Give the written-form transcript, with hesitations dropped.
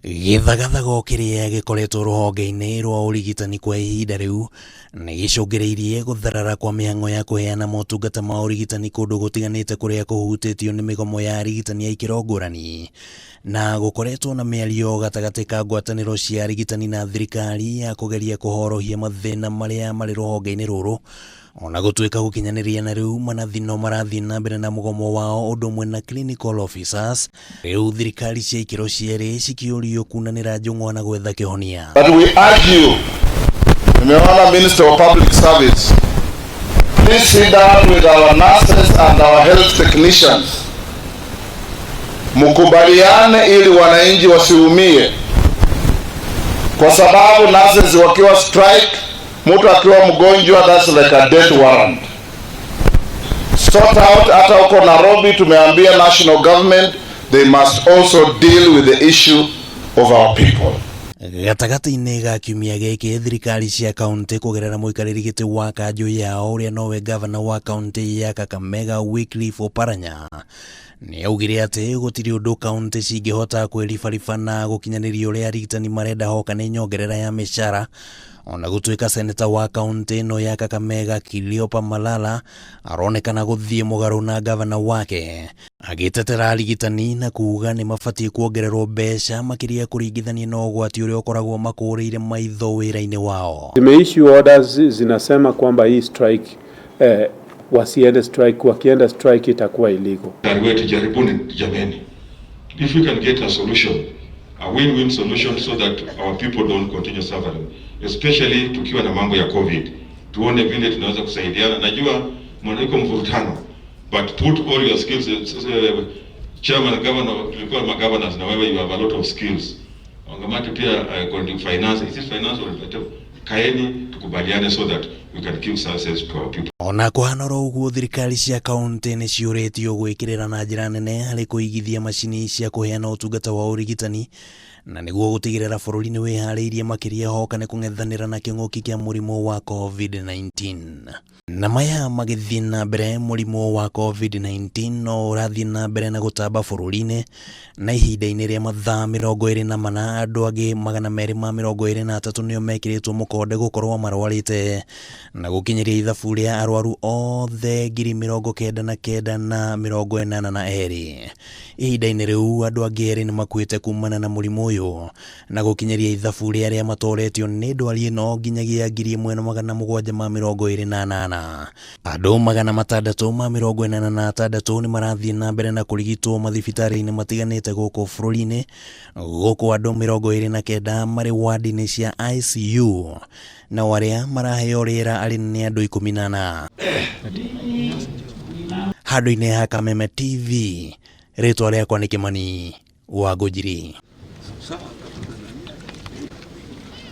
Gĩthagathago kĩrĩa gĩkoretwo rũhonge-inĩ rwa ũrigitani kwa ihinda rĩu nĩ gĩcũngĩrĩirie gũtharara kwa mĩhang'o ya kũheana motungata ma ũrigitani kũndũ gũtiganĩte kũrĩa kũhutĩtio nĩ mĩgomo ya arigitani a ikĩro ngũrani na gũkoretwo na mĩario gatagatĩ ka ngwatanĩro cia arigitani na thirikari ya kũgeria kũhorohia mathĩna marĩa marĩ rũhonge-inĩ rũrũ. Ona gũtuĩka gũkinyanĩria na rĩu manathi no marathiĩ na mbere na mũgomo wao ũndũ ũmwe na clinical officers, rĩu thirikari cia ikĩro cierĩ cikĩũrio kunanĩra njũng'wa na gwetha kĩhonia. But we urge you, nimeona Minister of Public Service, please sit down with our nurses and our health technicians, mkubaliane ili wananchi wasiumie, kwa sababu nurses wakiwa strike, mtu akiwa mgonjwa, that's like a death warrant. Sort out. Hata huko Nairobi tumeambia national government they must also deal with the issue of our people. Gatagatĩ-inĩ ga kiumia gĩkĩ, thirikari cia kaunti kũgerera mũikarĩri gĩtĩ wa kanjũ yao ũrĩa nowe gavana wa kaunti ya Kakamega Wycliffe Oparanya nĩ augire atĩ gũtirĩ ũndũ kaunti cingĩhota kwĩribariba na gũkinyanĩria ũrĩa arigitani marenda hoka nĩ nyongerera ya mĩcara, ona gũtuĩka seneta wa kaunti ĩno ya Kakamega Cleopa Malala aronekana gũthiĩ mũgarũ na gavana wake agĩtetera arigitani na kuuga nĩ mabatiĩ kuongererwo mbeca makĩria kũringithania na ũgwati ũrĩa ũkoragwo makũrĩire maitho wĩra-inĩ wao. Zimeissue orders zinasema kwamba hii strike wasiende strike, wakienda strike itakuwa illegal. Wetu jaribuni jameni, if we can get a solution, a win-win solution so that our people don't continue suffering, especially tukiwa na mambo ya COVID, tuone vile tunaweza kusaidiana. Najua mnaiko mvurutano, but put all your skills. Chairman, governor, tulikuwa ma governors na wewe you have a lot of skills. Wangamati pia finance, is it finance or kaeni tukubaliane so that we can give services to our people. Ona kũhana oro ũguo, thirikari cia kaunti nĩ ciũrĩtio gwĩkĩrĩra na njĩra nene harĩ kũigithia macini cia kũheana ũtungata wa ũrigitani na nĩguo gũtigĩrĩra bũrũri nĩ wĩharĩirie makĩria hoka nĩ kũng'ethanĩra na kĩng'ũki kĩa mũrimũ wa COVID-19. Na maya magĩthiĩ na mbere, mũrimũ wa COVID-19 no ũrathiĩ na mbere na gũtamba bũrũri-inĩ, na ihinda-inĩ rĩa mathaa 24 andũ angĩ 223 nĩo mekĩrĩtwo mũkonde gũkorwo marwarĩte na gũkinyĩria ithabu rĩa arwaru othe 99,082. Ihinda-inĩ rĩu andũ angĩ erĩ nĩ makuĩte kumana na mũrimũ ũyũ na gũkinyĩria ithabu rĩa arĩa matoretio nĩ ndwari ĩno nginyagia 1728. Andũ 686 nĩ marathiĩ na mbere na kũrigitwo mathibitarĩ-inĩ matiganĩte gũkũ bũrũri-inĩ, gũkũ andũ 29 marĩ wadi-inĩ cia ICU nao arĩa maraheo rĩera arĩ nĩ andũ 14. Handũ-inĩ ha Kameme TV, rĩtwa rĩakwa nĩ Kĩmani wa Ngũnjiri.